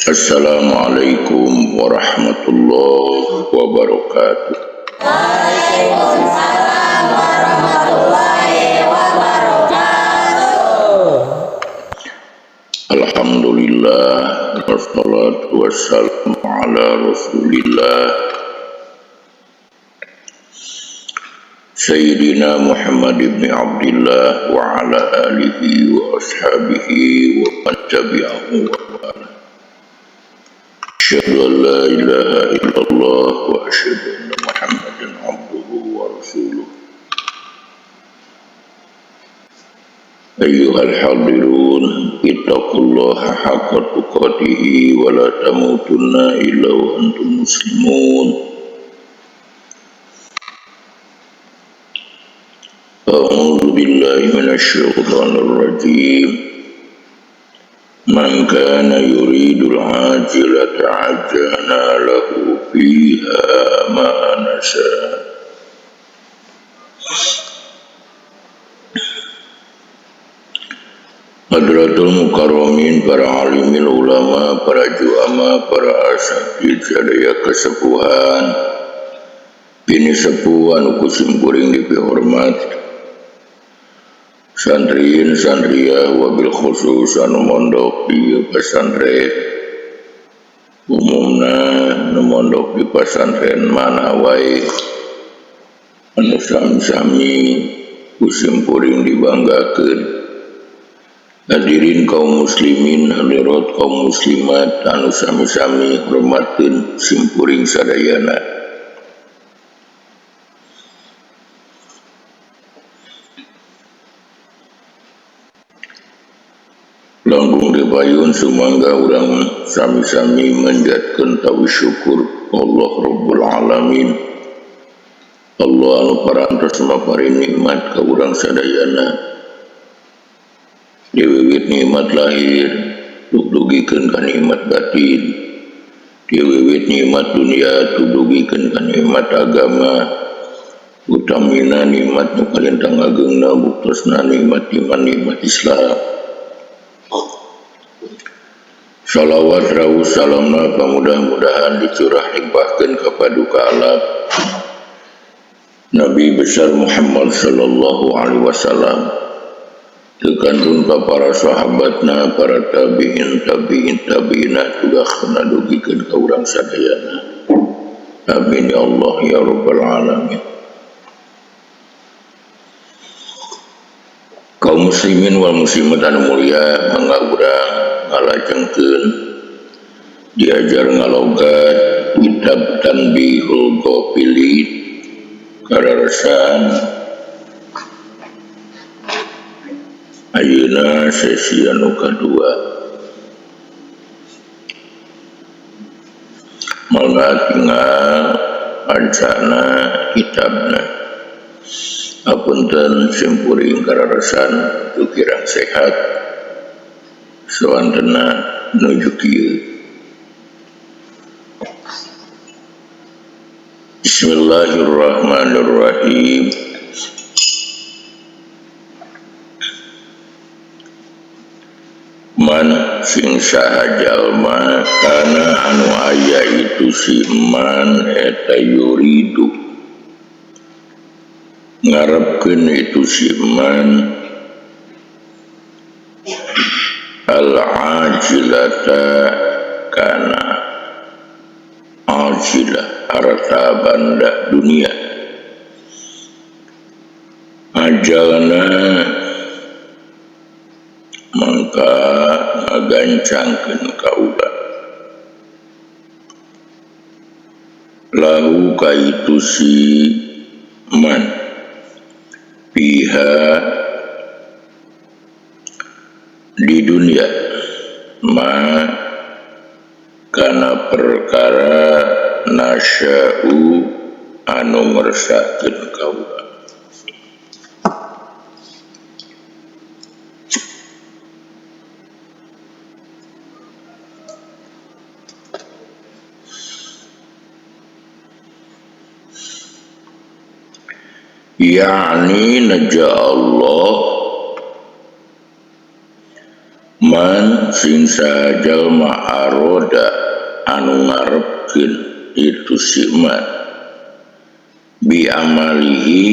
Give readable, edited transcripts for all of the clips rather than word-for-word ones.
Assalamualaikum warahmatullahi wabarakatuh. Waalaikumsalam warahmatullahi wabarakatuh. Alhamdulillah wassalatu wassalamu ala Rasulillah Sayyidina Muhammad ibn Abdillah wa ala alihi wa ashabihi wa man tabi'ahu wa ala. Asyhadu an la ilaha illallah wa asyhadu anna Muhammadan abduhu wa rasuluh. Ayyuhal hadirun, ittaqullaha haqqa tuqatih wa la tamutunna illa wa antum muslimun. A'udzu billahi minasy syaithanir rajim. Man kana yuridul ajilata ajjalna lahu fiha ma nasha. Hadratul mukarramin, para alimin ulama, para juama, para asatid sadaya kesepuhan, bini sepuh anu kusim kuring dipihormat, santriin santriah wabil khusus anu mondok di pesantren, umumna nu mondok di pesantren mana wae anu sami-sami kusim kuring dibanggakeun. Hadirin kaum muslimin, hadirat kaum muslimat anu sami-sami hormatkeun simkuring sadayana. Langkung dipayun sumangga urang sami-sami manjatkeun tawi syukur Allah Rabbul Alamin. Allah anu parantos maparin nikmat ka urang sadayana. Diwiwit nikmat lahir, dugdugikeun ka nikmat batin. Diwiwit nikmat dunia, dugdugikeun ka nikmat agama. Utamina nikmat nu kalintang ageungna buktosna nikmat iman, nikmat Islam. Salawat rawuh salamna pamudah-mudahan dicurah limpahkeun ka paduka alap Nabi besar Muhammad sallallahu alaihi wasallam. Tekantun ka para sahabatna, para tabi'in, tabi'in, tabi'ina juga kana dugikeun ka urang sadayana. Amin ya Allah ya rabbal alamin. Kaum muslimin wal muslimat anu mulia, mangga urang ngalajengkeun diajar ngalogat kitab Tanbihul Ghafilin kararesan ayeuna sesi anu kadua. Mangga tinggal ancana kitabna. Apunten simkuring kararesan teu kirang sehat sawantena nuju kieu. Bismillahirrahmanirrahim. Man sing saha jalma kana anu aya itu si man eta yuridu ngarepkeun itu si man al-ajilata kana ajilah harta banda dunia ajalna mangka ngagancangkeun kaula lahu ka itu si man piha di dunia ma kana perkara nasya'u anu ngersakeun kaula. Yakni naja Allah ma Man sing saha jalma aroda anu ngarepkeun itu si man bi amalihi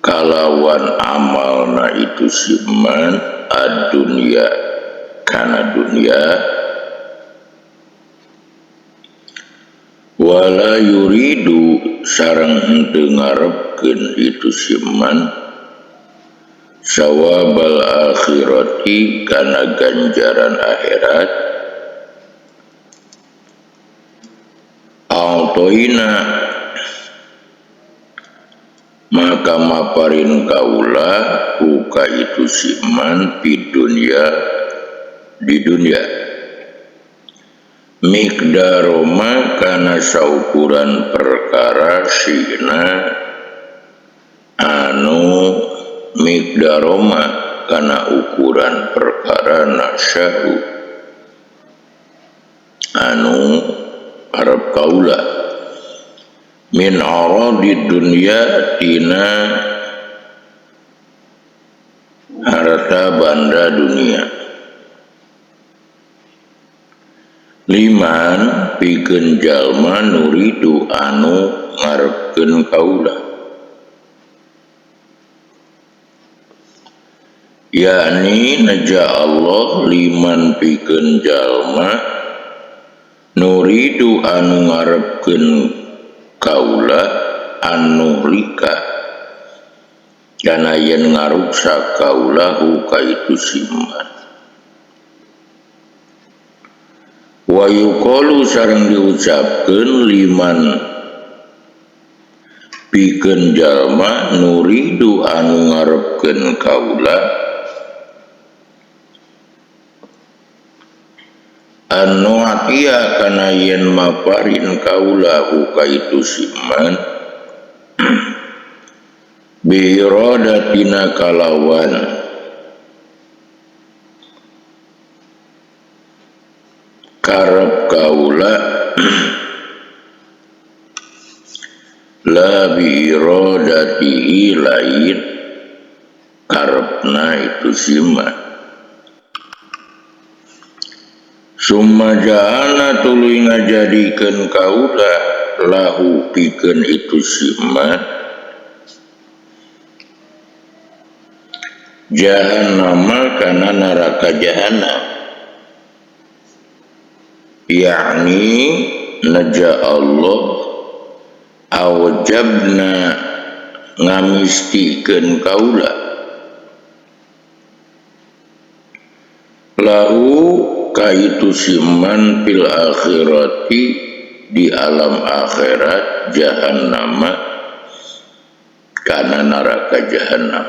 kalawan amalna itu si man ad-dunya kana dunya wala yuridu sareng henteu ngarepkeun itu si man sawabal akhirati kana ganjaran akhirat autoina maka maparin kaula uka itu si man di dunia di dunia miqdaroma kana saukuran perkara sina anu miqdaroma kana ukuran perkara nasya'u anu arep kaula min aradi dunya tina harta banda dunia liman pikeun jalma nuridu anu ngarepkeun kaula yakni naja Allah liman pikeun jalma nuridu anu ngarepkeun kaula anu lika kana yen ngaruksa kaulahu ka itu siman wa yuqalu sareng diucapkeun liman pikeun jalma nuridu anu ngarepkeun kaula anu atia kana yen maparin kaula ka itu siman bi iradatina kalawan karep kaula la bi iradatihi lain karepna itu siman summa ja'alna tuluy ngajadikeun kaula lahu pikeun itu siman jahannama kana neraka jahannam yakni naja Allah awjabna ngamistikeun kaula lahu kaitu siman fil akhirati di alam akhirat jahannama kana neraka jahannam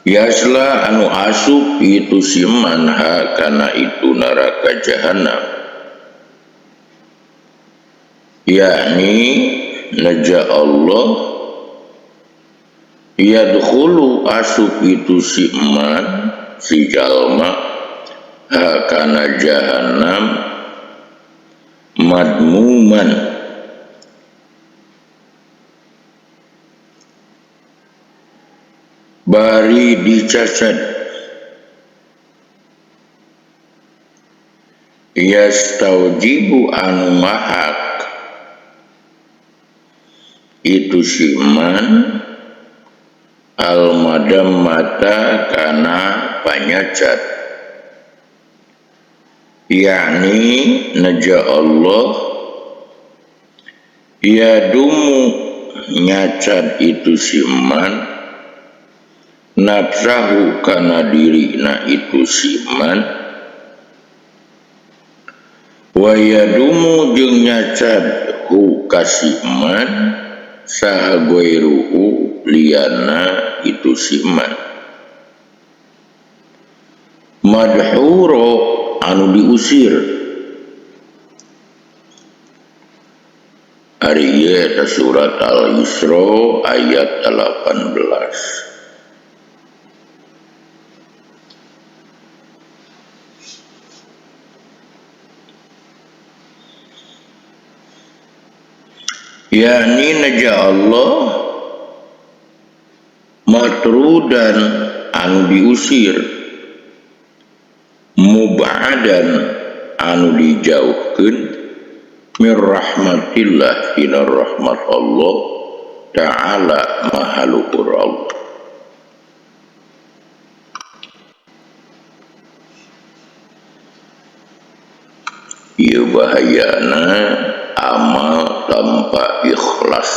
yasla anu asup itu siman ha kana itu neraka jahannam yakni naja Allah yadkhulu asup itu siman si jalma ha kana jahannam madmuman bari dicacad yastaujibu anu mahak itu siman al madammata kana panyacat yakni naja Allah yadumu nyacat itu siman nafsahu kana dirina itu siman wa yadumu jeung nyacat hu kasiman saha goiruhu liyana itu siman madhuro anu diusir ari ieu surat Al-Isra ayat 18. Yakni naja Allah matrudan anu diusir mub'adan anu dijauhkeun mir rahmatillah tina rahmat Allah ta'ala maha luhur Allah. Ieu bahayana amal tanpa ikhlas.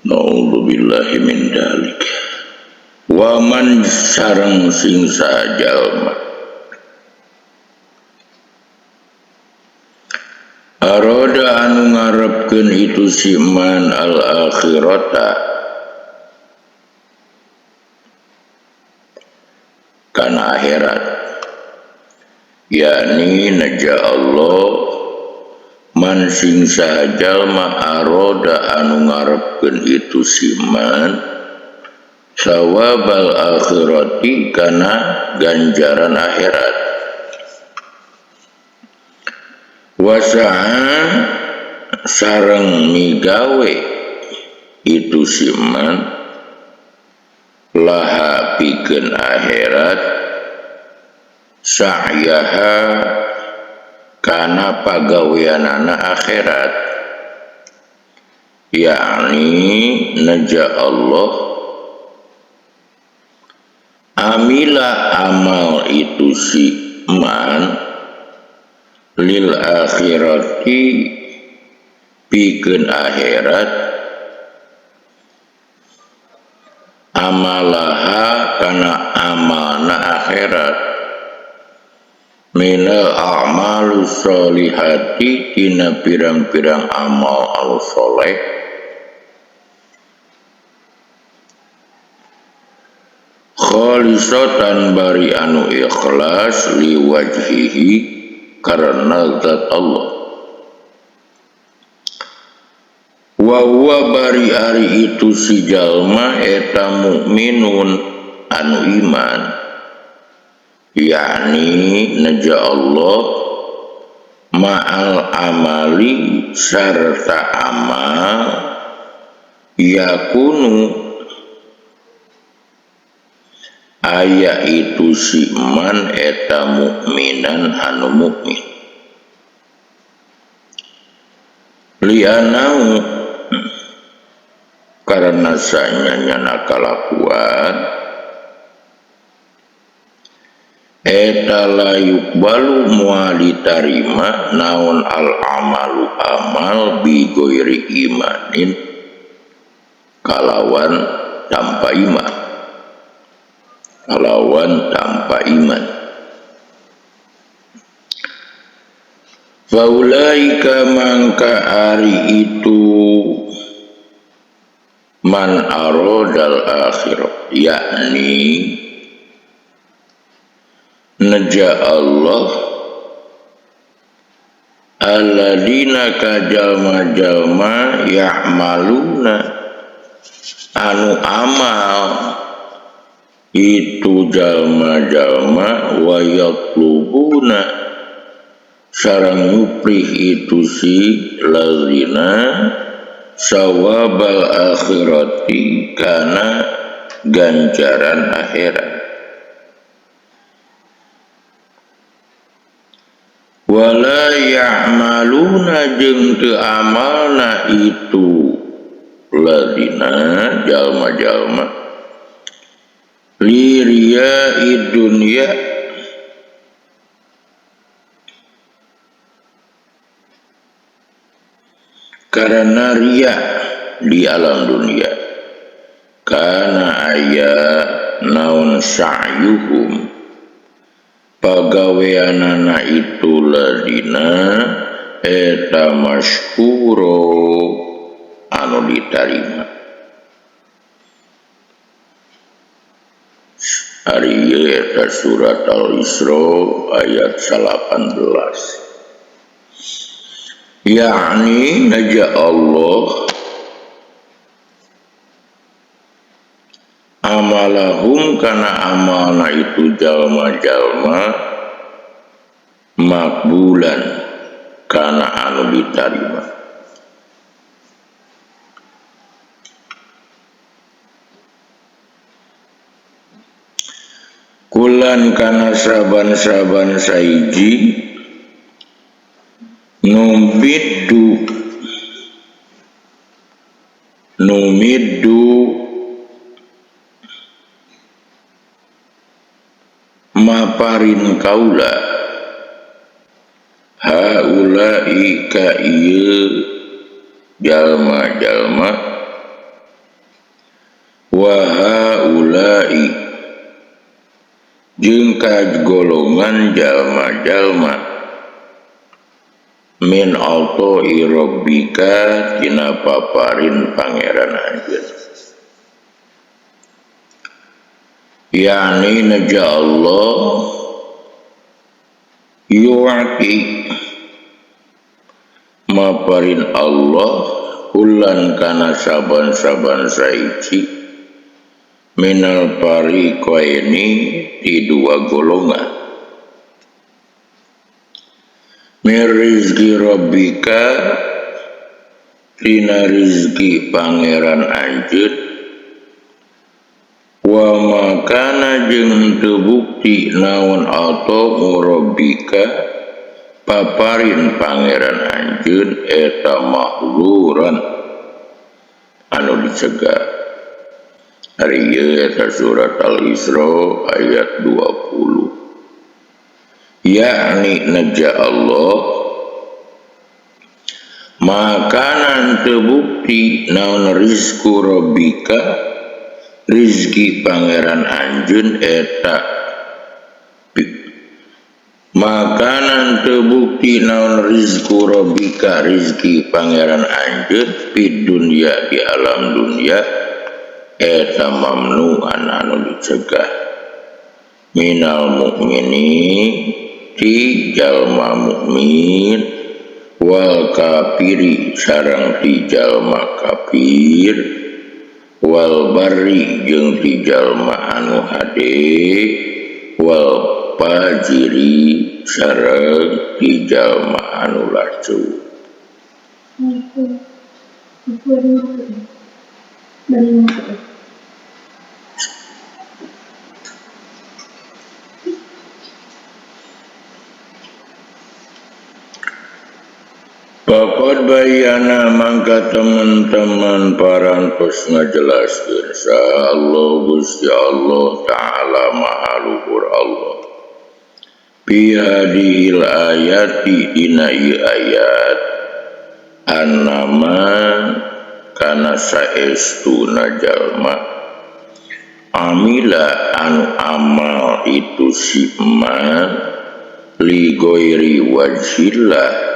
Naudzubillahi min dzalik. Wa man sareng sing sajalma arada anu ngarepkeun itu si man al akhirata kana akhirat, yakni naja Allah man sing sajalma arada anu ngarepkeun itu si man sawabal akhirati kana ganjaran akhirat, wasa'a sareng migawe itu si man laha pikeun akhirat sa'yaha kana pagaweanana akhirat, yakni naja Allah amila amal itu si man lil akhirati pikeun akhirat amalaha kana amalna akhirat minal a'malu sholihati tina pirang-pirang amal al soleh khalisatan bari anu ikhlas liwajhihi karena zat Allah, wa huwa bari ari itu si jalma eta mukminun anu iman, yakni naja Allah ma'al amali sarta amal yakunu aya itu si man eta mukminan anu mukmin lianau karena sanyanya kalakuan eta la yukbalu moal ditarima naon al amalu amal bi ghairi imanin kalawan tanpa iman, kalawan tanpa iman. Faulaika mangka ari itu man aradal akhirah, yakni naja Allah alladina kajalma-jalma ya'maluna anu amal itu jalma-jalma wa yatlubuna sareng nyuprih itu si lazina sawabal akhirati kana ganjaran akhirat, wala ya'maluna jeung teu amalna itu ladina jalma-jalma li riya'i dunya karena riya di alam dunia, kana aya naon sa'yuhum pagaweanana itu ladina eta masyhuro anu ditarima. Ari ieu eta surat Al-Isra ayat 18, yakni naja Allah amalahum kana amalna itu jalma-jalma makbulan kana anu ditarima. Kullan kana saban-saban saiji numiddu maparin kaula haula'i ka ieu jalma-jalma wa haula'i jeung ka golongan jalma-jalma min ata'i rabbika tina paparin pangeran anjeun yani naja Allah yu'ti maparin Allah kullan kana saban-saban saiji minal fariqaini di dua golongan min rizki rabbika tina rizki pangeran anjeun wa makana jeung teu bukti naon atau rabbika paparin pangeran anjeun eta mahzuran anu dicegah. Ari ieu eta surat Al-Isra ayat 20. Yakni naja Allah makanan teu bukti naon rizku rabbika rizki pangeran anjeun eta makanan teu bukti naon rizku rabbika rizki pangeran anjeun di dunia di alam dunia eta mamnuan anu dicegah minal mukminin ti jalma mukmin wal kafiri sareng ti jalma kafir wal barri jeung ti jalma anu hade wal fajiri sareng ti jalma anu lacu. Faqad bayyana mangka teman-teman parantos ngajelaskeun saha Allah Gusti Allah Ta'ala Maha Luhur Allah fi hadhil ayati dina ieu ayat annama kana saestuna jalma amila anu amal itu siman li ghairi wajhillah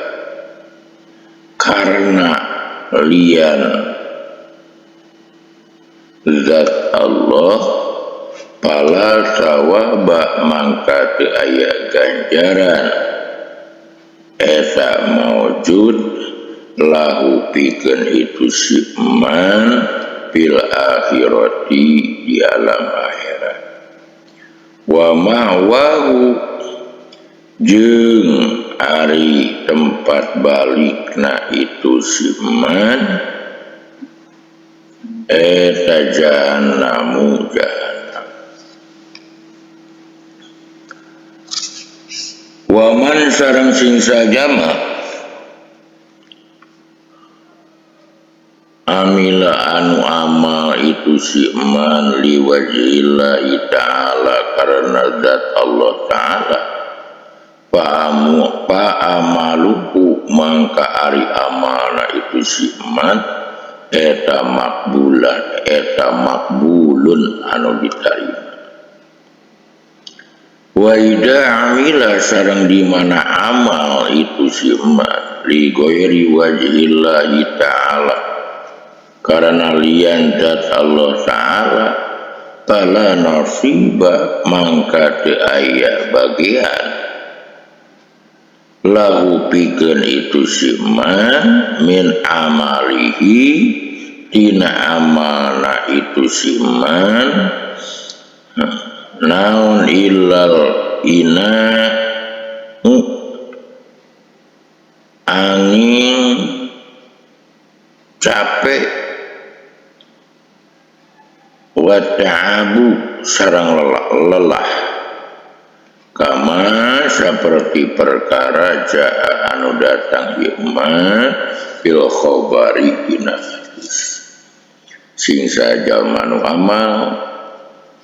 karena lian zat Allah pala sawaba mangka teu aya ganjaran eta maujud lahu pikeun itu siman fil akhirati di alam akhirat wa ma'wahu jeung ari tempat balikna itu siman eta jahannamu jahannam. Wa man sareng sing sajama amila anu amal itu siman liwajhillahi ta'ala karena zat Allah ta'ala fa'amaluhu mangka ari amalna itu siman eta makbulan eta makbulun anu ditarima. Wa idza amila sareng di mana amal itu siman li ghairi wajhillahi ta'ala karena lian zat Allah ta'ala fala nasiba mangka teu aya bagian lahu pikeun itu siman min amalihi tina amalna itu siman naon illal ina angin capek wa ta'abu sareng lelah. Kama saperti perkara jaa anu datang ieu mah fil khabari dina hadis. Sing saja nu amal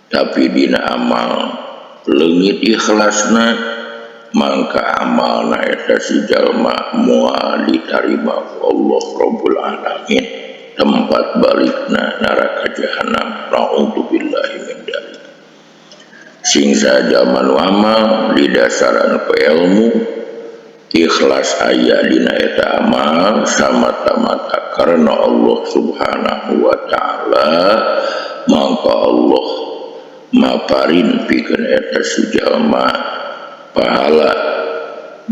tapi dina amal leungit ikhlasna mangka amalna eta si jalma moal ditarima Allah Rabbul Alamin, tempat balikna neraka jahanam. Na'udzubillahi min dzalik. Sing saja nu amal didasaran ku ilmu ikhlas aya dina eta amal samata-mata karena Allah Subhanahu wa taala, maka Allah maparin pikeun eta si jalma pahala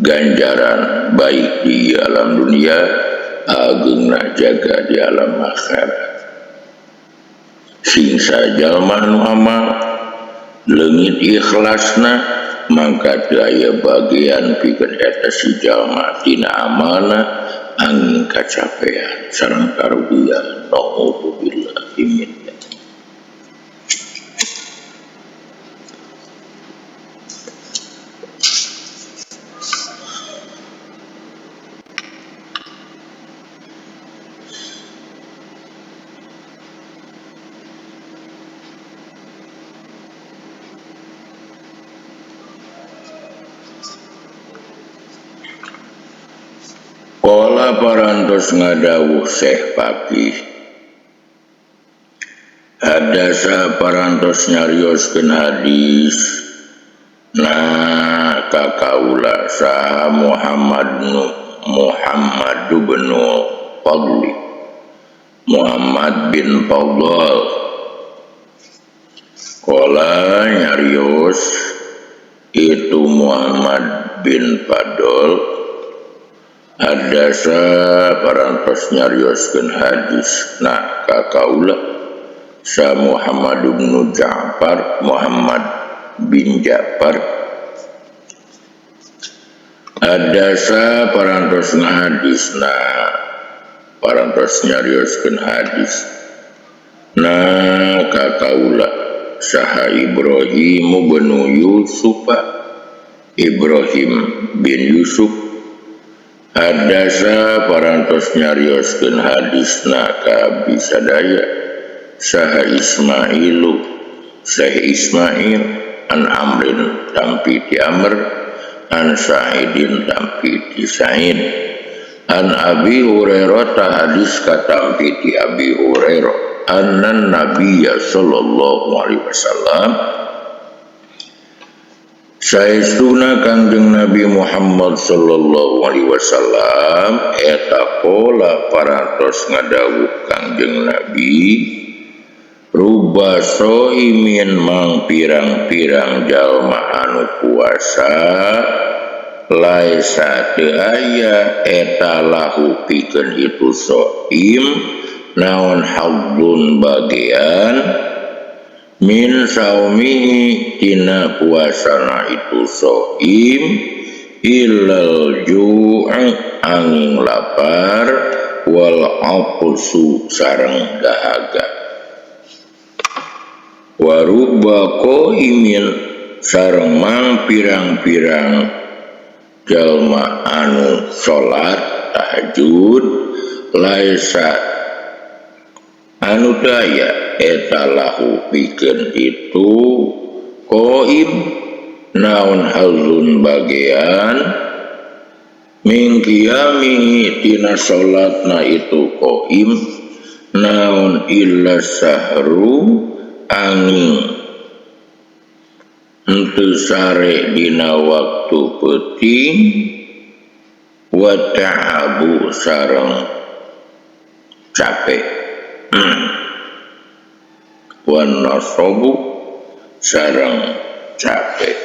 ganjaran baik di alam dunia ageungna jaga di alam akhirat. Sing sajalma nu amal leungit ikhlasna mangka teu aya bagian pikeun eta si jalma tina amalna angin kacapean sareng karugian. Na'udzubillahi min dzalik. Qala parantos ngadawuh Syekh Faqih hadasa parantos nyarioskeun hadis na ka kaula saha Muhammad bin Fadli Muhammad bin Fadl. Qala nyarios itu Muhammad bin Fadl hadasa parantos nyarioskeun hadis na ka kaula sa Muhammad bin Ja'far Muhammad bin Ja'far hadasa parantos ngahadisna parantos nyarioskeun hadis na ka kaula saha Ibrahim bin Yusuf Ibrahim bin Yusuf hadasa parantos nyarioskeun hadisna ka abdi sadaya saha Ismailu Syekh Ismail an Amrin tampi ti Amr an Sa'idin tampi ti Sa'id an Abi Hurairah ta hadis katampi ti Abi Hurairah anna Nabiyya sallallahu alaihi wasallam saestuna Kangjeng Nabi Muhammad sallallahu alaihi wasallam eta qala parantos ngadawuh Kangjeng Nabi ruba soimin mang pirang-pirang jalma anu puasa laisa teu aya eta lahu pikeun itu soim naon haddun bagian min saumihi tina puasana itu soim illal ju'u angin lapar wal aqsu sareng dahaga warubba qaimin sareng mang pirang-pirang jalma anu salat tahajud laisa anu daya eta lahu pikeun itu qaim naon halun bagian min qiyamihi tina salatna itu qaim naon illa sahru angin henteu sare dina waktu peuting wa ta'abu sareng capek wa nasabu sareng capek,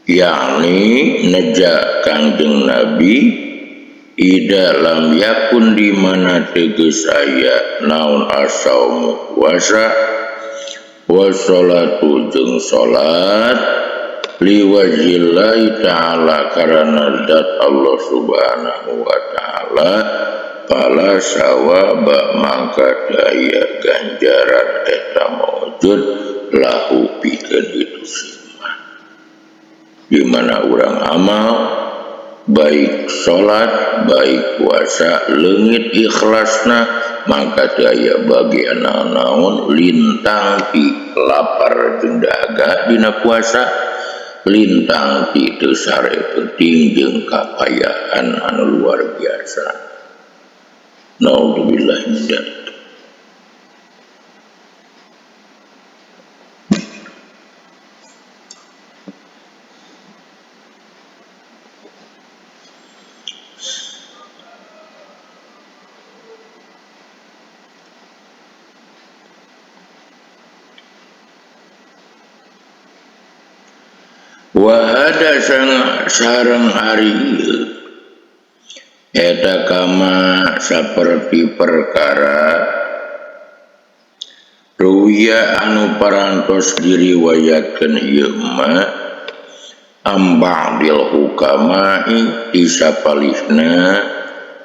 yakni neja Kangjeng Nabi ida lam yakun di mana tegas aya naon asaumu puasa wa sholatu jeung salat liwajillahi ta'ala karena zat Allah subhanahu wa ta'ala pala sawaba mangka daya ganjaran eta maujud lahu pikeun itu simah. Di mana urang amal baik salat baik puasa leungit ikhlasna maka teu aya bagian naon-naon lintang ti lapar jeung dahaga dina puasa lintang ti teu sare penting jeung kapayahan anu luar biasa. Naudzubillah min dzalik. Wahada sareng ari ieu eta kama saperti perkara ruwiya anu parantos diriwayatkeun ieu ma amba'dil hukama'i ti sapalihna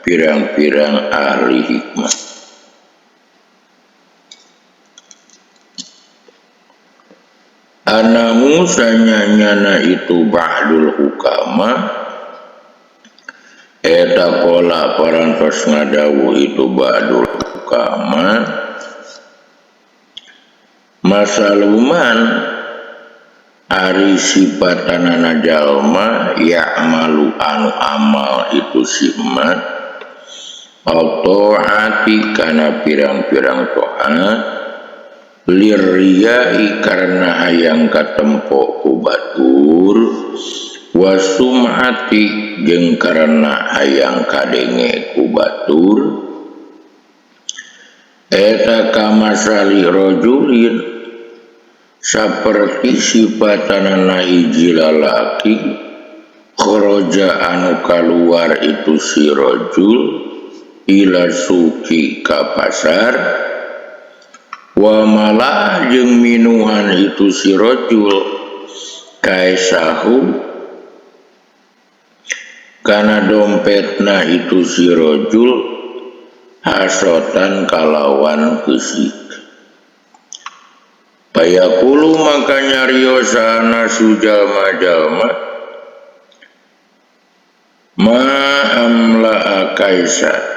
pirang-pirang ahli hikmah. Anahu sanyanyana itu ba'dul hukama eta qala parantos ngadawu itu ba'dul hukama masaluman ari sifatanana jalma ya'malu anu amal itu sifat al-ta'ati kana pirang-pirang taat lirriyai karena hayang katempo ku batur wasum'ati jeung karena hayang kadenge ku batur eta kamasali rajulin saperti sifatanana hiji lalaki kharaja anu kaluar itu si rajul ila suki ka pasar wa malah jeung minuhan itu si rajul kaisahu kana dompetna itu si rajul hasotan kalawan keusik payaqulu maka nyariosana sujalma-jalma ma amla'a kaisa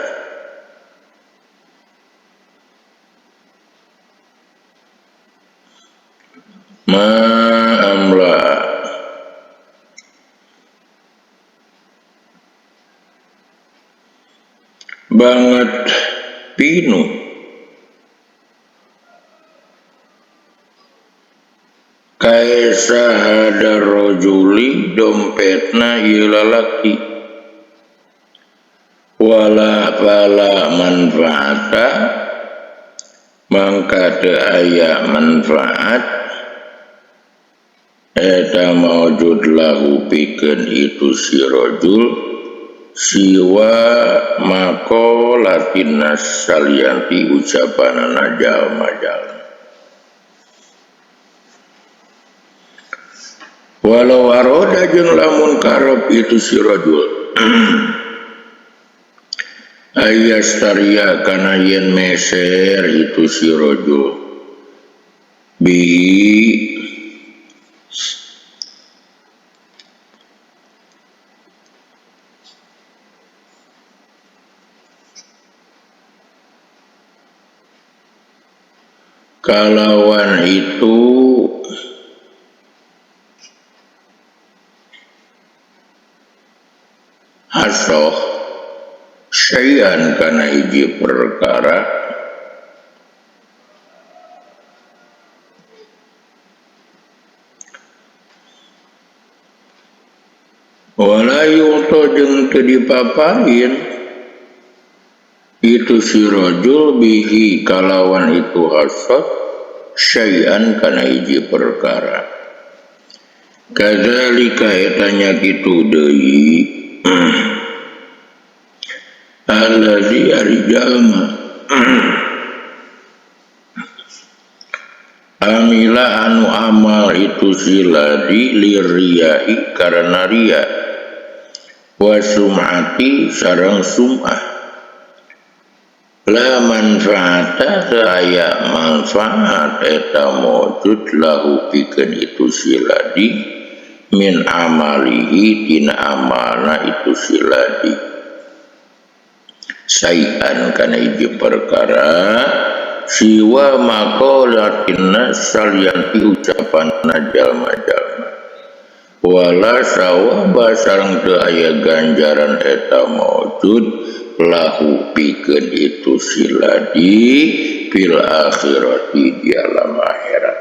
ma amla banget pinu kaesa hada rajuli dompetna ieu lalaki wala fala manfaata mangka teu aya manfaat eta maujud lahu pikeun itu si rajul siwa maqalatin nas salianti ucapanana jalma-jalma walau aroda jeung lamun karep itu si rajul ayastaria kana yen meser itu si rajul bi kalawan itu hasoh syai'an kana hiji perkara wala yu'ta jeung teu dipaparin itu si rajul bihi kalawan itu hasad syai'an kana hiji perkara kadzalika eta nya kitu deui allazi ari jalma amila anu amal itu siladi liriyai karena riya wa sum'ati sareng sum'ah La manfaata aya manfaat eta mawjud lahu pikeun itu siladi min amalihi tina amalna itu siladi sayan kana hiji perkara siwa maqalatin salian ti ucapan jalma-jalma wala sawaba sareng teu aya ganjaran eta mawjud lahu pikeun itu siladi fil akhirati di alam akhirat.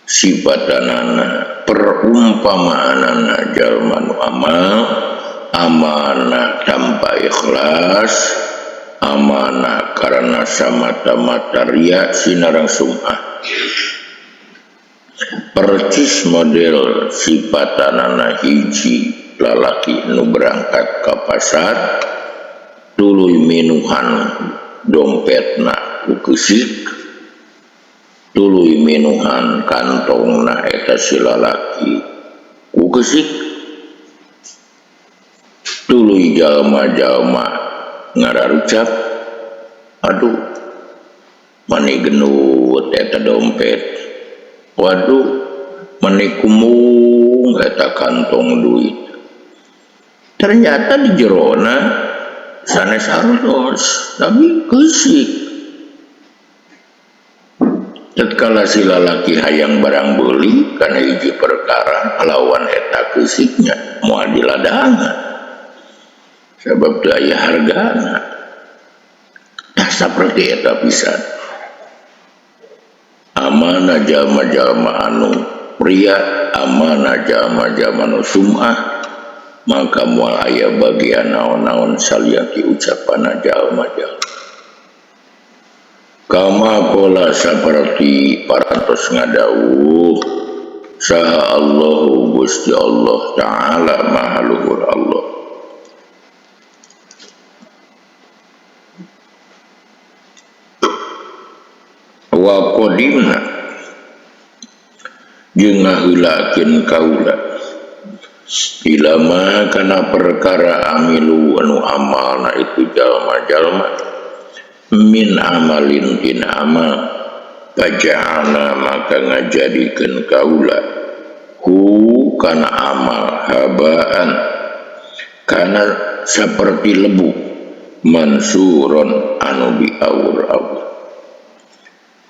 Sifatanana perumpamaanana jalma nu amal amanah tanpa ikhlas amanah karena samata-mata riya sinareng sum'ah percis model sifatanana hiji lalaki nu berangkat ka pasar tuluy minuhan dompetna ku keusik tuluy minuhan kantongna eta si lalaki ku keusik tuluy jalma-jalma ngararucap aduh mani genut eta dompet waduh mani kumung eta kantong duit. Ternyata di jerona sanes artos tapi keusik. Tatkala si lalaki hayang barang beuli kana hiji perkara lawan eta keusiknya moal diladangan sabab teu aya hargana. Tah saperti eta pisan amanah jalma-jalma anu pria amanah jalma-jalma anu sum'ah maka moal aya bagian naon-naon salian ti ucapan jalma-jalma. Kama qala saperti parantos ngadawuh saha Allahu Gusti Allah Ta'ala Maha Luhur Allah. Wa qadimna jeung ngaheulakeun kaula ilama kana perkara amilu anu amalna itu jalma-jalma min amalin tina amal faja'alna maka ngajadikeun kaula hu kana amal habaan kana saperti lebu mansuron anu diawur-awur.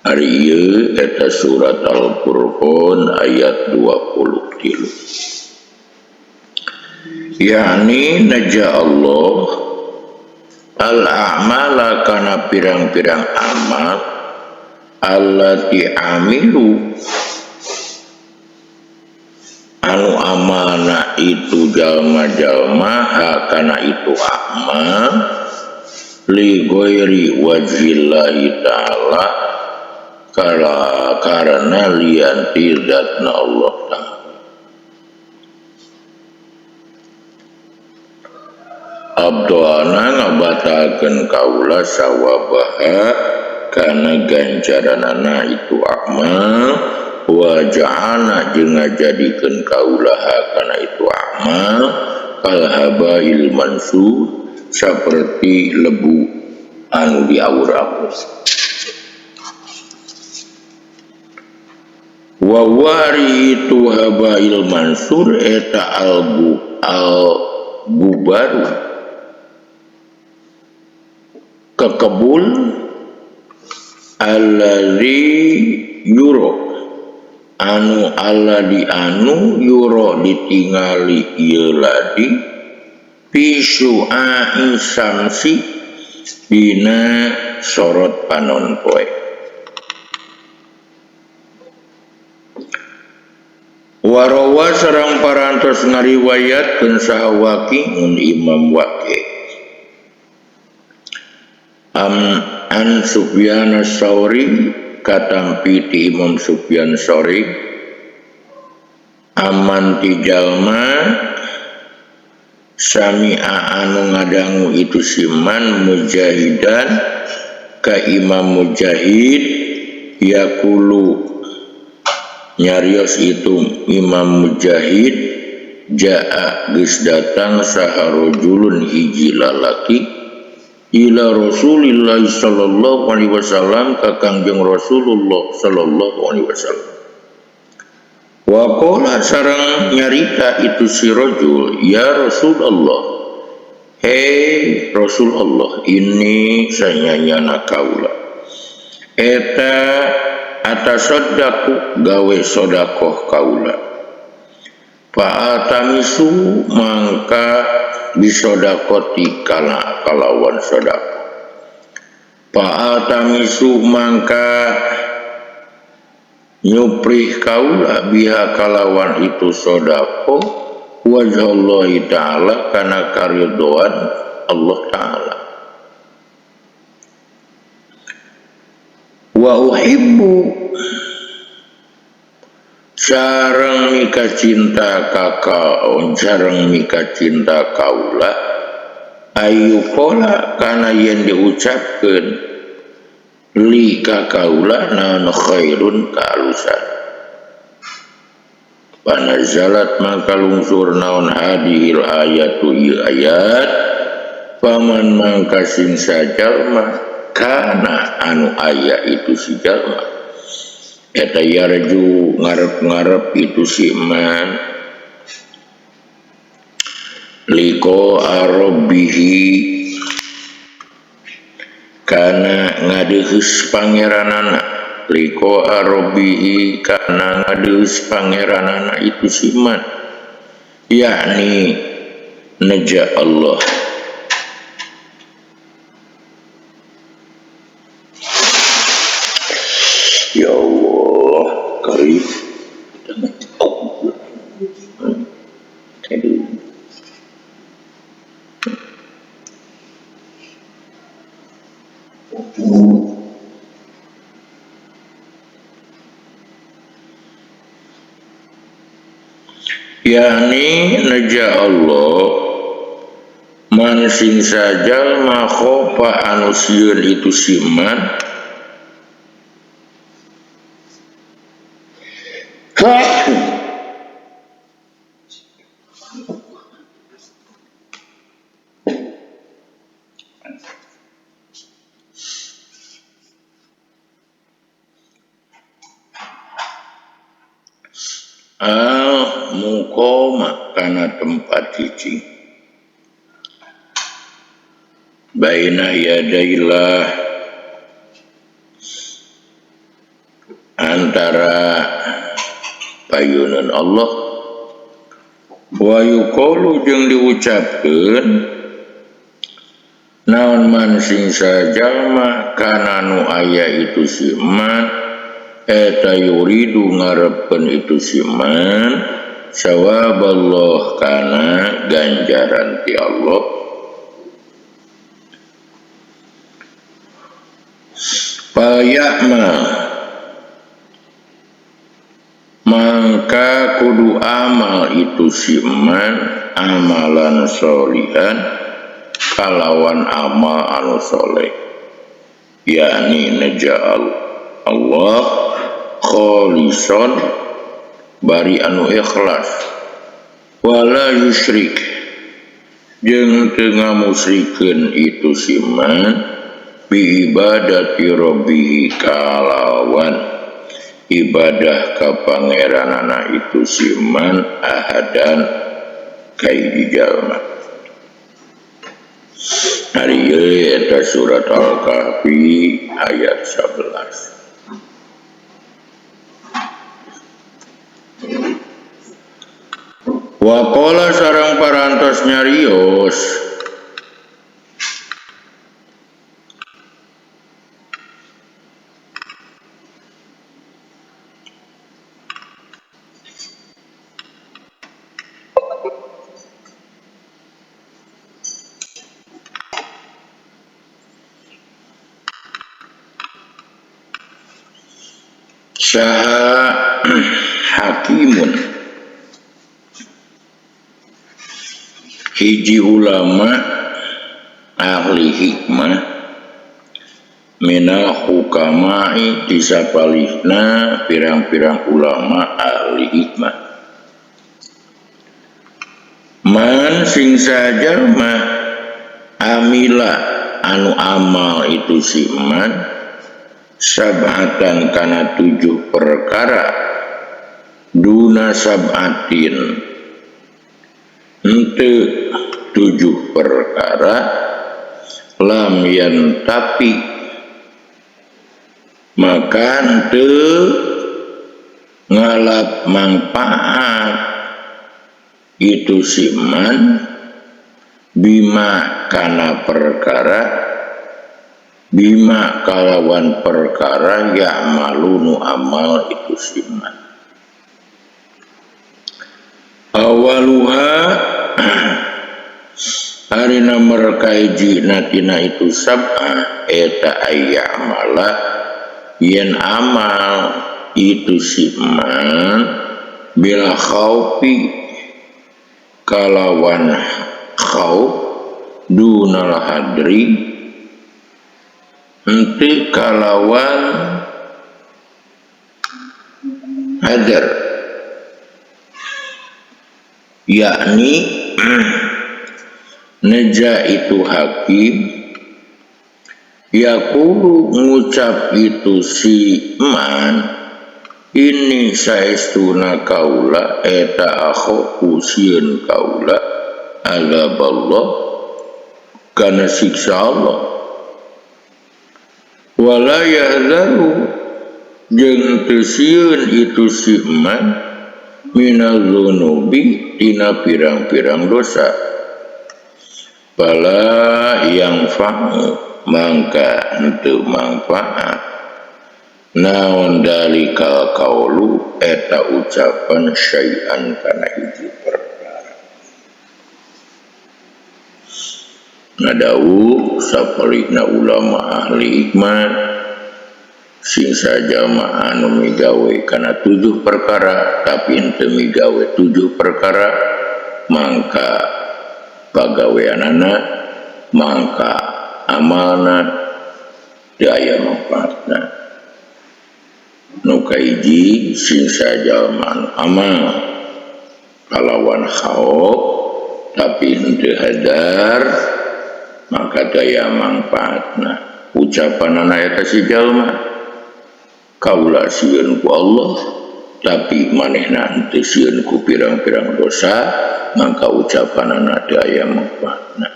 Ari ieu eta surat Al-Furqan ayat 23. Yakni naja Allah al-a'mala kana pirang-pirang amal allati amilu anu amalna itu jalma-jalma kana itu amal li ghairi wajhillahi ta'ala karena lian ti zatna Allah ta'ala. Abdona ngabatalkeun kaula sawabaha kana ganjaranana itu amal wa ja'alna jeung ngajadikeun kaula kana itu amal kal habail mansur saperti lebu anu diawur-awur. Wa wari itu habail mansur eta al-gubaru kekebul allazi yuro anu alla di anu yuro ditingali ieu ladi pisu'a'i samsi dina sorot panon poe. Warawa sareng parantos ngariwayatkeun saha Waqi'un Imam Waqi' an Sufyan as-Sauri katampi ti Imam Sufyan Sauri aman ti jalma sami'a anu ngadangu itu siman mujahidan ka Imam Mujahid yaqulu nyarios itu Imam Mujahid jaa geus datang saha rajulun hiji lalaki Ila Rasulillah sallallahu alaihi wasallam ka Kangjeng Rasulullah sallallahu alaihi wasallam. Wa qala sareng nyarita itu si rajul, ya Rasulullah, hei Rasulullah, ini sanyanyana kaula eta atasaddaqu gawe sedekah kaula fa'atamisu mangka bisodaqati kana kalawan sedekah fa'atamisu mangka nyuprih kaula biha kalawan itu sedekah wajhallahi ta'ala kana karidhoan Allah ta'ala wa uhibbu sareng mika cinta kakao sareng mika cinta kaula ayu pola kana yen diucapkeun li ka kaula naon khairun kaalusan panazalat maka lungsur naon hadihil ayatu ieu ayat paman mangka sing sajalma kana anu aya itu si jalma eta yarju ngarep-ngarep itu si man liko arabbihi kana ngadeheus pangeranana liko arabbihi kana ngadeheus pangeranana itu si man yakni neja Allah. Ya Allah, karib. Aduh. Yakni neja Allah man sing sajalma khofa anu sieun itu siman al muqama kana tempat cicing baina yadaillah antara payunan Allah wa yuqalu jeung diucapkeun naon man sing sajalma kana nu aya itu si man eta yuridu ngarepkeun itu si man sawaballah kana ganjaran ti Allah payakma mangka kudu amal itu si man amalan solihan kalawan amal anu soleh yakni neja'al Allah kholison bari anu ikhlas wala yusyrik jeung teu ngamusrikeun itu si man bi ibadati rabbihi kalawan ibadah ka pangeranana itu si man ahadan kai jalma. Ari ieu eta surat Al-Kahfi ayat 11. Waqala sareng parantos nyarios saha hakimun hiji ulama ahli hikmah minal hukama'i disapalihna pirang-pirang ulama ahli hikmah man sing sajalma amila anu amal itu si man sab'atan kana 7 perkara duna sab'atin henteu 7 perkara lam yantapi maka henteu ngalap manfaat itu si man bima kana perkara bima kalawan perkara ya'malu nu amal itu si man. Awaluha ari nomor kahiji tina itu sab'ah eta ayyamala yen amal itu si man bil khaufi kalawan khauf dunal hadri henteu kalawan hadar yakni neja itu hakim yaqulu ngucap itu si man ini saestuna kaula eta akhofu sieun kaula azab Allah kana siksa Allah wala yahzaru jeung teu sieun itu si man minaz dzunubi tina pirang-pirang dosa bala yang fa'u mangka henteu manfaat naon dalikal kaulu eta ucapan syai'an kana hiji perkara. Ngadawuh sapalihna ulama ahli hikmah sing sajalma anu migawe kana 7 perkara tapi henteu migawe 7 perkara mangka pagaweanana mangka amalna teu aya manfaatna. Nu kahiji sing sajalma anu amal kalawan khauf tapi henteu hadar maka daya manfaatna. Ucapanana eta si jalma kaula sieun ku Allah tapi manehna henteu sieun ku pirang-pirang dosa maka ucapanana teu aya manfaatna.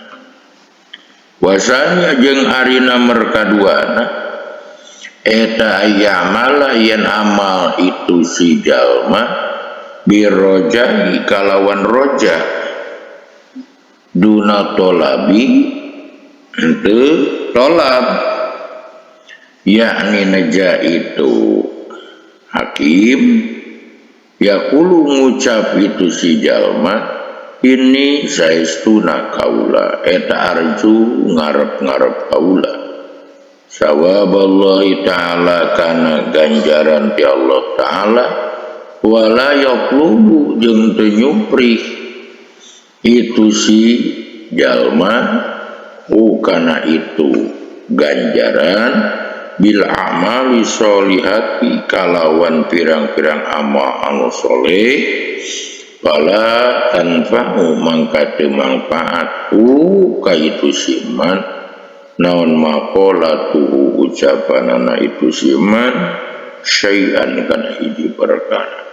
Wasanya jeung ari nomor kaduana eta aya yen amal itu si jalma birrojahi kalawan roja duna tolabi henteu tolab yakni neja itu hakim yaqulu ngucap itu si jalma ini saestuna kaula eta arju ngarep-ngarep kaula sawaballahi ta'ala kana ganjaran ti Allah ta'ala wala yaqlubu jeung teu nyuprih itu si jalma kana itu ganjaran bil amali sholihati kalawan pirang-pirang amal anu soleh fala tanfa'u mangka teu manfaat ka itu si man naon maqalatuhu ucapanana itu si man syai'an kana hiji perkara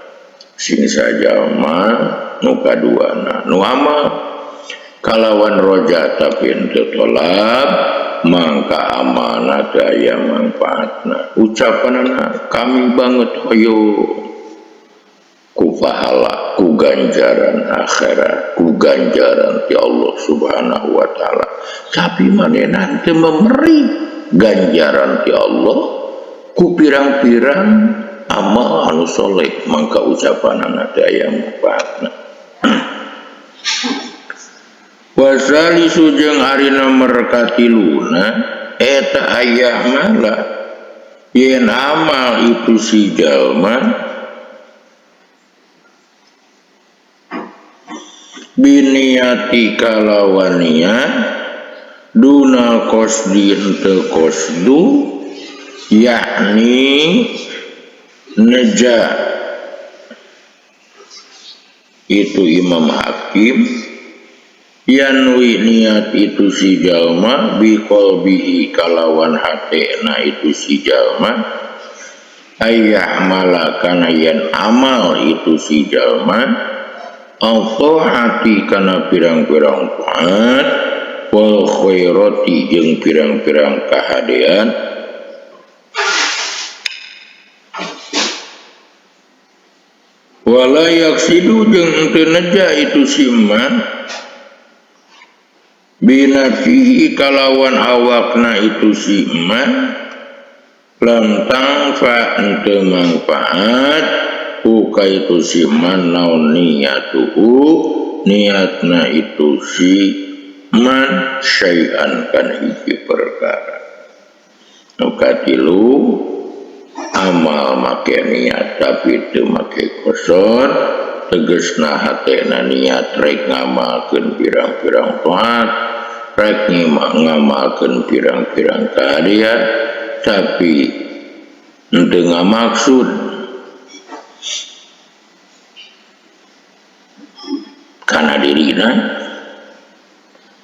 sing sajalma nu kaduana nu amal kalawan roja tapi henteu tolab mangka amanah teu aya manfaatna. Ucapanana kami banget hoyo ku pahala ku ganjaran akhirat ku ganjaran ti Allah Subhanahu wa taala tapi manehna teu memberi ganjaran ti Allah ku pirang-pirang amal anu soleh mangka ucapanana teu aya manfaatna. Wasalisu jeung ari nomor katiluna eta aya mala yen amal itu si jalma biniati kalawan niat duna qasdi henteu qasdu yakni neja itu Imam Hakim Yanwi niat itu si jalma biqalbihi kalawan hatena itu si jalma ayyahmala kana yen amal itu si jalma al-ta'ati kana pirang-pirang taat wal khairati jeung pirang-pirang kahadean wala yaksidu jeung henteu neja itu si man binafsihi kalawan awakna itu si man lam tangfa henteu mangfaat uka itu si man naon niatuhu niatna itu si man syai'an kana hiji perkara. Nu katilu amal make niat tapi teu make kosor tegesna hatena niat rek ngamalkeun pirang-pirang taat rek ngamalkeun pirang-pirang kahadean tapi henteu ngamaksud kana dirina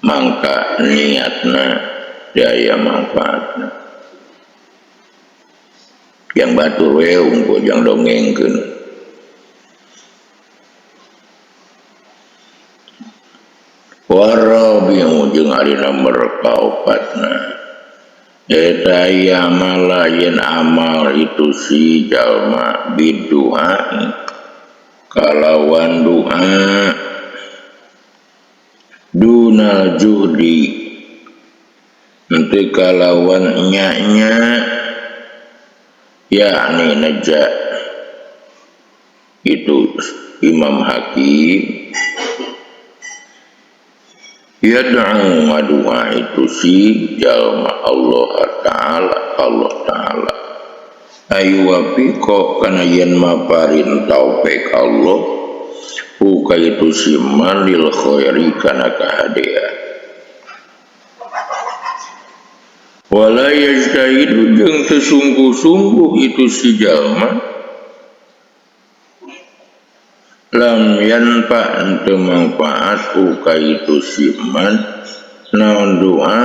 mangka niatna daya manfaatna yang batur we unggul jang dongengkeun. Warabiu jeung ari nomor kaopatna eta amala yen amal itu si jalma bidu'a kalawan doa dunal juhdi henteu kalawan nya-nya yakni neja itu Imam Hakim yad'u ngadua itu si jalma Allah Ta'ala Allah Ta'ala ayu wafiqo kana yen maparin taufik Allah buka itu si man lil khairi kana kahadean wala yajtahidu jeung teu sungguh-sungguh itu si jalma lam yanfa henteu mangfaat uka itu si man naon doa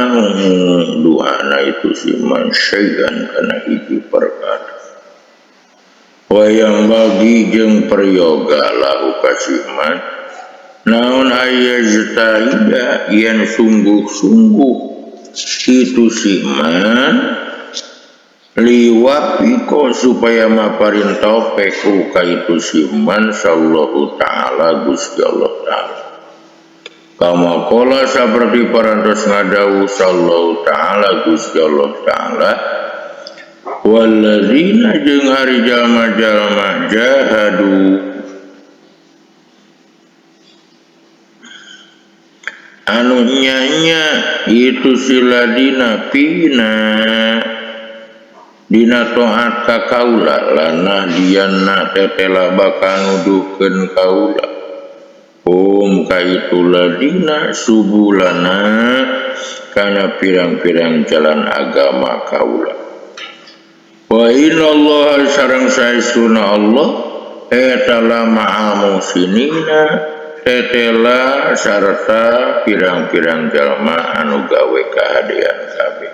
doana itu si man syai'an kana hiji perkara wayang bagi jeung peryoga lahu ka si man naon ayajtahida yen sungguh-sungguh itu si man liwapiko supaya maparin taufik ka itu si man sallallahu ta'ala Gusti Allah ta'ala kama qala saperti parantos ngadawuh sallallahu ta'ala Gusti Allah ta'ala walladzina jeung ari jalma-jalma jahadu anu nya-nya itu siladina pina dina taat ka kaula lanah dianna tetela bakal nuduhkeun kaula hum ka itu ladina subulana kana pirang-pirang jalan agama kaula wa innallaha sareng saestuna Allah eta la ma'al muhsinina tetela sarta pirang-pirang jalma anu gawe kahadean kabeh.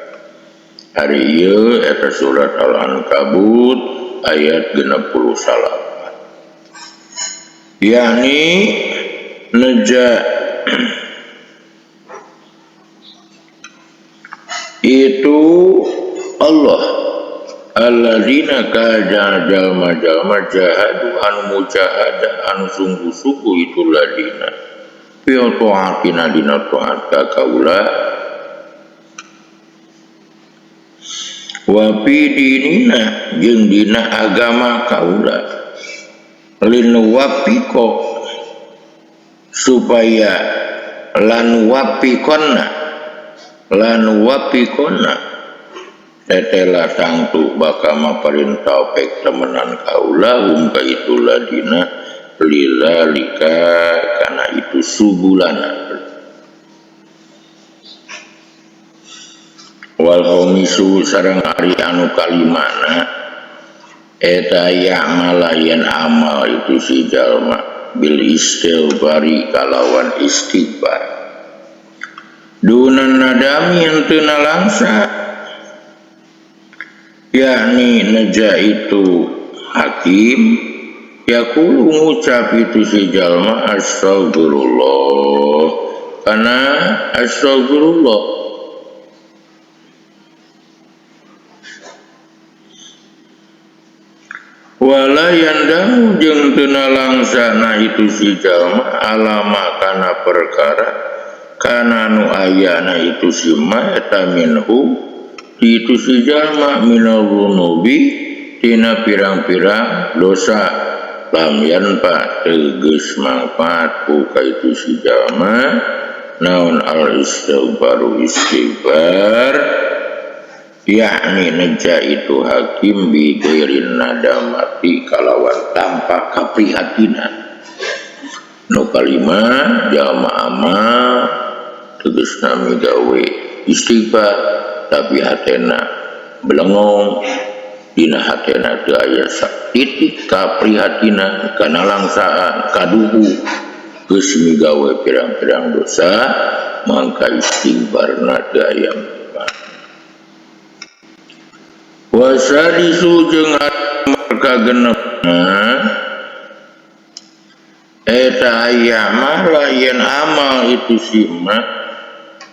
Ari ieu eta surat Al-Ankabut ayat 69. Yakni neja itu Allah alladzina kaja jalma-jalma jahadu anu mujahadah anu sungguh-sungguh itu ladina fi ta'atina dina ta'at ka kaula wa fi dinina jeung dina agama kaula lin wafiqo supaya lan wafiqonna tetela tangtu bakal maparin taufik temenan kaula hum ka itu ladina lidzalika kana itu subulana wal khamisu sareng ari anu kalimana eta ya'mala yen amal itu si jalma bil istighfari kalawan istighfar. nadami henteu nalangsa yakni neja itu hakim yaqulu ngucap itu si jalma astagfirullah kana astagfirullah wala yandamu jeung teu nalangsana itu si jalma alama kana perkara kana nu ayana itu si ma eta minhu itu si jalma minal dzunubi tina pirang-pirang dosa lam yanfa tegas manfaat ku ka itu si jalma naon al istighfaru istighfar yakni neja itu hakim bi ghairin nadamati kalawan tanpa kaprihatinan. Nu kalima jalma amal tegasna migawe istighfar tapi hatena belengong dina hatena teu aya satitik kaprihatinan kana langsaan kaduhu geus migawe pirang-pirang dosa mangka istighfarna teu aya. Wasadisu jeung kagenepna eta aya mah lain amal itu si mah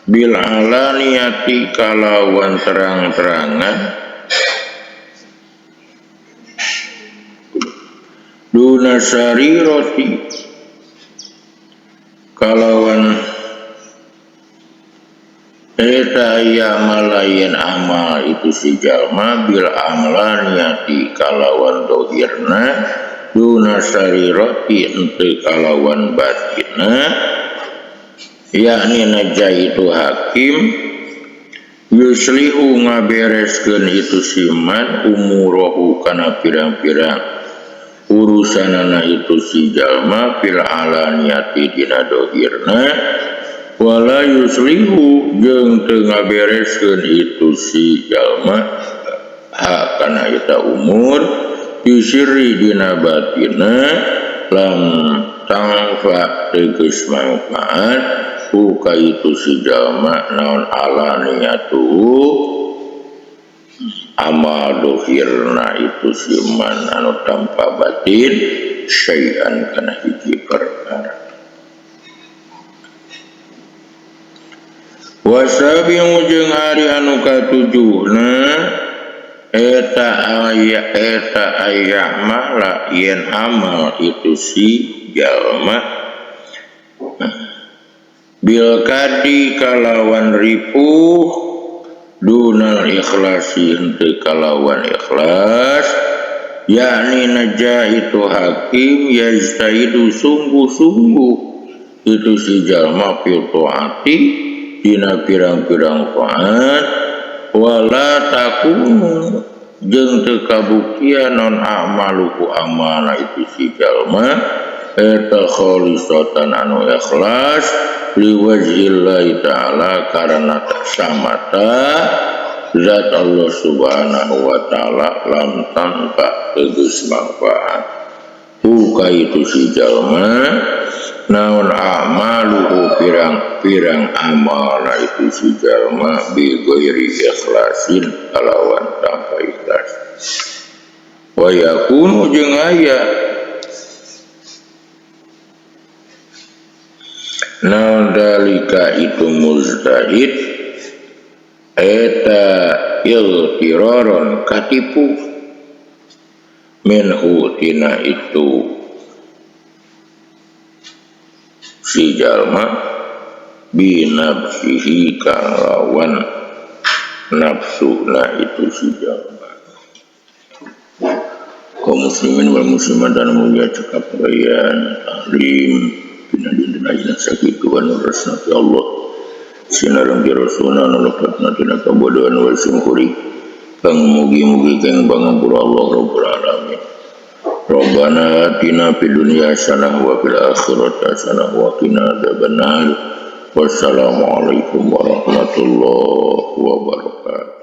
bil alaniyati kalawan terang-terangan duna sariroti kalawan eta aya malayan amal itu si jalma bil amlaniyati kalawan dohirna duna sariroti henteu kalawan batinna yakni neja itu hakim yuslihu ngabereskeun itu siman umurohu kana pirang-pirang urusanana itu si jalma fil alaniyati dina dohirna wala yuslihu jeung teu ngabereskeun itu si jalma ha kana eta umur yusri dina batina lam tangfa tegas manfaat ku ka itu si jalma naon alaniyatu amal dohirna itu si man anu tanpa batin syai'an kana hiji perkara. Wasabiu jeung ari anu katujuhna eta aya mah la yen amal itu si jalma bil kadi kalawan ripuh dunal ikhlasi henteu kalawan ikhlas yakni neja itu hakim yajtahidu sungguh-sungguh itu si jalma fil taati dina pirang-pirang taat wala takunu jeung teu kabuktian non amaluhu amana itu si jalma eta khalisatan anu ikhlas liwajhillahi ta'ala karena samata zat Allah subhanahu wa ta'ala lam tanpa tegas manfaat buka itu si jalma naon amaluhu pirang-pirang amalna itu si jalma bi ghairi ikhlasin kalawan tanpa ikhlas wa yakunu jeung aya naon dalika itu mujtahid eta iltiraron katipu minhu tina itu si jalma binafsihi kalawan nafsuna itu si jalma. Kaum muslimin wal muslimat dan mulia cekap bayan taklim dina dinten ayeuna sakitu anu resna ti Allah sinareng ti rasulna anu lepatna tina kabodohan wa simkuri kang mugi-mugi kang pangampura Allah rabbul alamin. Rabbana atina fid dunya hasanah wa fil akhirati hasanah wa qina adzabannar. Wassalamualaikum warahmatullahi wabarakatuh.